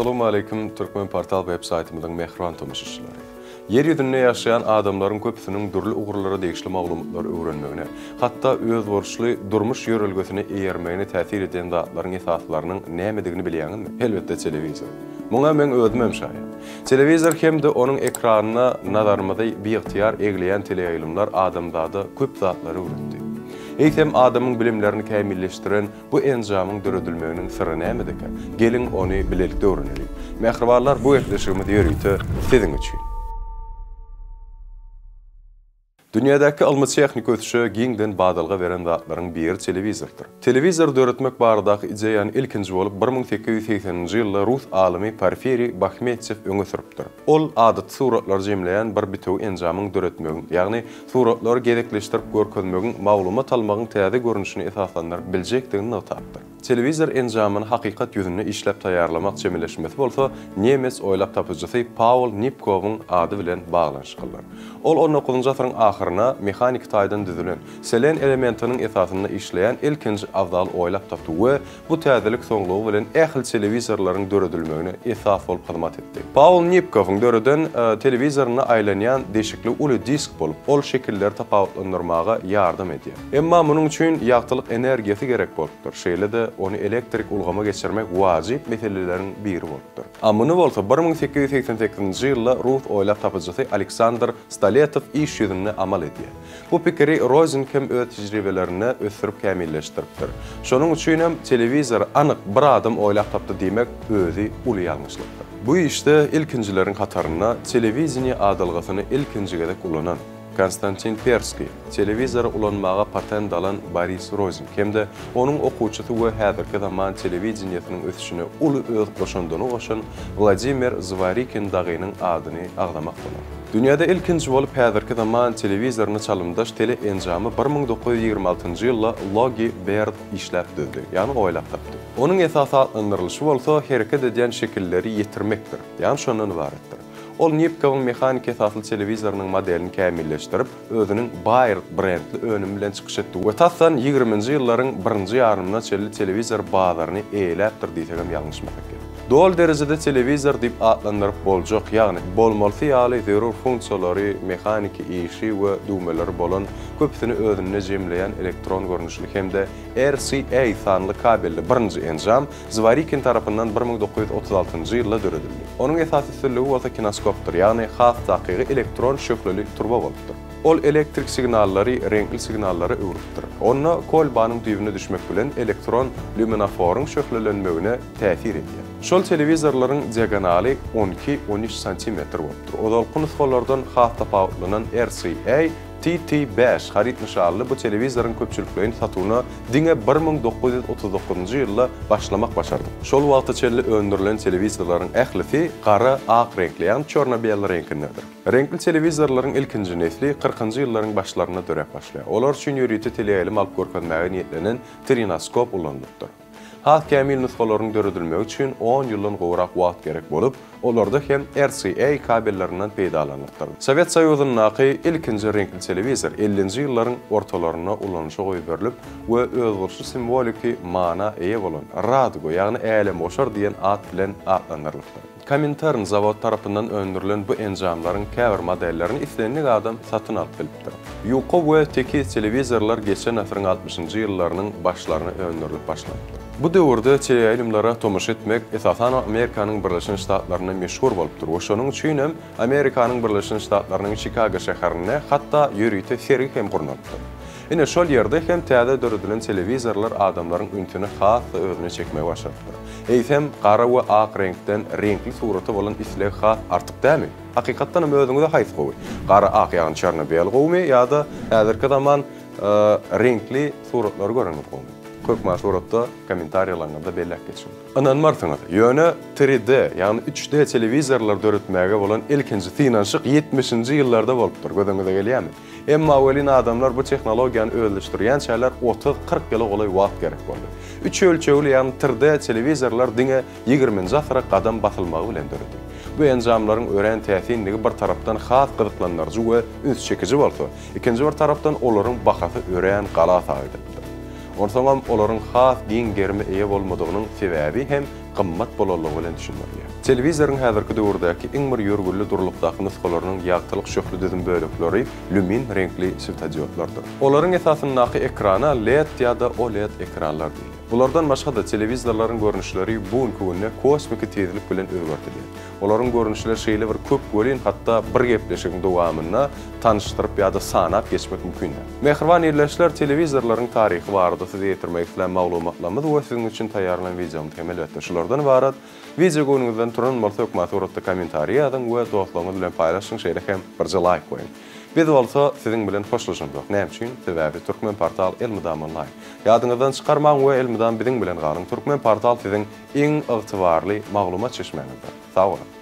Assalamualeýkum Türkmen portal web saýtymyzyň mähriban tomaşaçylary. Ýer ýüzünde ýaşaýan adamlaryň köpüsiniň dürli ugurlara degişli maglumatlary öwrenmegine, hatda özboluşly durmuş ýörelgesine eýermegine täsir edýän zatlaryň esaslarynyň nämedigini bilýäňizmi? Elbetde telewizor. Muňa meň özümem şaýat. Telewizor hem-de onuň ekranyna nazarymyzy biygtyýar egleýän teleýaýlymlar adamzada köp zatlary öwretdi. Eýsem adamyň bilimlerini kämilleşdiren Bu enjamyň döredilmeginiň syry nämedekä? Geliň, ony bilelikde öwreneliň. Mähribanlar, bu gepleşigimiz ýörite siziň üçin. Dünýädäki ylmy-tehniki ösüşe giňden badalga beren zatlaryň biri telewizordyr. Telewizor döretmek baradaky ideýany ilkinji bolup 1880-nji ýylda rus alymy Porfiriý Bahmetýew öňe sürüpdir. Ol adaty suratlary jemleýän bir bitewi enjamyň döretmegiň, ýagny suratlary gezekleşdirip görkezmegiň maglumat almagyň täze görnüşini esaslandyryp biljekdigini nygtapdyr. Telewizor enjamyny hakykat ýüzünde işläp taýýarlamak çemeleşmesi bolsa nemes oýlap tapyjysy Paul Nipkowyň ady bilen baglanyşyklydyr. Ol on dokuzynjy asyryň ahyryna mehaniki taýdan düzülen, selen elementiniň esasynda işleýän ilkinji abzaly oýlap tapdy we Bu täzelik soňlugy bilen ähli telewizorlaryň döredilmegine esas bolup hyzmat etdi. Paul Nipkowyň döreden telewizorynda aýlanýan deşikli uly disk bolup, ol şekilleri tapawutlandyrmaga ýardam edýär. Emma munuň üçin ýagtylyk energiýasy gerek bolupdyr, şeýle-de ony elektrik ulgama geçirmek wajyp meseleleriň biri bolupdyr. A muny bolsa 1888-nji ýylda rus oýlap tapyjysy Aleksandr Stoletow iş ýüzünde amal edýär. Bu pikiri Rozing hem öz tejribelerinde ösdürip kämilleşdiripdir. Şonuň üçin hem telewizory anyk bir adam oýlap tapdy diýmek özi uly ýalňyşlykdyr. Bu işde ilkinjileriň hatarynda telewideniýe adalgasyny ilkinji gezek ulanan Konstantin Perskiý, telewizory ulanmaga patent alan Boris Rozing hem-de onuň okuwçysy we häzirki zaman telewideniýesiniň ösüşine uly öz goşandyny goşan Wladimir Zwarikin dagynyň adyny agzamak bolar. Dünýäde ilkinji bolup häzirki zaman telewizoryna çalymdaş tele enjamy 1926-njy ýylda Logi Berd işläp düzdi, ýagny oýlap tapdy. Onuň esasy atlandyrylyşy bolsa hereket edýän şekilleri ýetirmekdir, ýagny şondan ybaratdyr. Ol Nipkowyň mehaniki esasly telewizorynyň modelini kämilleşdirip, özüniň Baird brendli önümi bilen çykyş etdi we tasdan ýigriminji ýyllaryň birinji ýarymyna çenli telewizor bazaryny eýeläpdir diýsegem ýalňyşmasak gerek. Doly derejede telewizor diýip atlandyryp boljak, ýagny bolmalysy ýaly zerur funksiýalary, mehaniki işi we düwmeleri bolan, köpüsini özünde jemleýän elektron görnüşli hem-de RCA sanly kabelli birinji enjam Zwarikin tarapyndan 1936-njy ýylda döredildi. Onuň esasy üstünligi bolsa kinoskopdyr, ýagny has takygy elektron şöhleli turba bolupdyr. Ol elektrik signallary reňkli signallara öwrüpdir. Onda kolbanyň düýbüne düşmek bilen elektron lýuminoforyň şöhlelenmegine täsir edýär. Şol telewizorlaryň diagonaly on iki, on üç santimetr bolupdyr. Ozalky nusgalardan has tapawutlanan RCA TT bäş haryt nyşanly bu telewizoryň köpçülikleýin satuwyna diňe 1939-njy ýylda başlamak başardyp. Şol wagta çenli öndürilen telewizorlaryň ählisi gara, ak reňkli, ýagny çorno-bely reňkindedir. Reňkli telewizorlaryň ilkinji nesli kyrkynjy ýyllaryň başlarynda döräp başlaýar. Olar üçin ýörite teleýaýlym alyp görkezmäge niýetlenen trinoskop ulanylypdyr. Has kämil nusgalaryň döredilmegi üçin on ýyldan gowrak wagt gerek bolup, olarda hem RCA kabellerinden peýdalanylypdyr. Sowet Soýuzyndaky ilkinji reňkli telewizor ellinji ýyllaryň ortalarynda ulanyşa goýberilip we özboluşly simwoliki mana eýe bolan Raduga, ýagny Älemgoşar diýen at bilen atlandyrylypdyr. Komintern zawod tarapyndan öndürilen bu enjamlaryň käbir modellerini islendik adam satyn alyp bilipdir. Ýuka we tekiz telewizorlar geçen asyryň altmyşynjy ýyllarynyň başlaryna öndürilip başlanypdyr. Bu döwürde teleýaýlymlara tomaşa etmek, esasanam Amerikanyň Birleşen Ştatlarynda meşhur bolupdyr we şonuň üçin hem Amerikanyň Birleşen Ştatlarynyň Çikago şäherinde hatda ýörite sergi hem gurnalypdyr. Ine, şol ýerde hem täze döredilen telewizorlar adamlaryň ünsüni has-da özüne çekmegi başarypdyr. Eýsem, gara we ak reňkden reňkli surata bolan isleg has artyk dälmi? Hakykatdan hem özüňize haýsy gowy? Gara-ak, ýagny çerno-bel gowumy ýa-da häzirki zaman reňkli suratlary göreniňiz gowumy? Hökman suratda kommentariýalaryňyzda belläp geçiň. Ynanmarsyňyz, ýöne 3D, ýagny üç D telewizorlar döretmäge bolan ilkinji synanyşyk ýetmişinji ýyllarda bolupdyr, göz öňüňize gelýärmi? Emma welin adamlar bu tehnologiýany özleşdirýänçäler otuz-kyrk ýyla golaý wagt gerek boldy. Üç ölçegli, ýagny 3D telewizorlar diňe ýigriminji asyra gadam basylmagy bilen döredi. Bu enjamlaryň örän täsinligi bir tarapdan has gyzyklandyryjy we üns çekiji bolsa, ikinji bir tarapdan olaryň bahasy örän galasa edilipdir. Onsoňam olaryň has giň gerime eýe bolmadygynyň sebäbi hem. gymmat bolanlygy bilen düşündirilýär. Telewizoryň häzirki döwürdäki iň bir ýörgünli durulykdaky nusgalarynyň ýagtylyk şöhle düzüm bölekleri lümin reňkli swetodiodlardyr. Olaryň esasyndaky ekrana led ýa-da OLED ekranlar diýilýär. Bulardan başga-da telewizorlaryň görnüşleri bu günki günde kosmiki tizlik bilen özgerdilýär. Olaryň görnüşleri şeýle bir köp welin, hatda bir gepleşigiň dowamynda tanyşdyryp ýa-da sanap geçmek mümkin däl. Mähriban ildeşler, telewizorlaryň taryhy barada size ýetirmek islän maglumatlarymyz we siziň üçin taýýarlan wideomyz hem elbetde şulardan ybarat. Wideo göwnüňizden turan bolsa hökman suratda kommentariý ýazyň we dostlaryňyz bilen paýlaşyň şeýle hem birje laýk goýuň. Biz bolsa siziň bilen hoşlaşamzok. Näme üçin? Sebäbi Türkmenportal elmydama onlaýn. Ýadyňyzdan çykarmaň we elmydam biziň bilen galyň Türkmenportal siziň iň ygtybarly maglumat çeşmäňizdir. Sag boluň!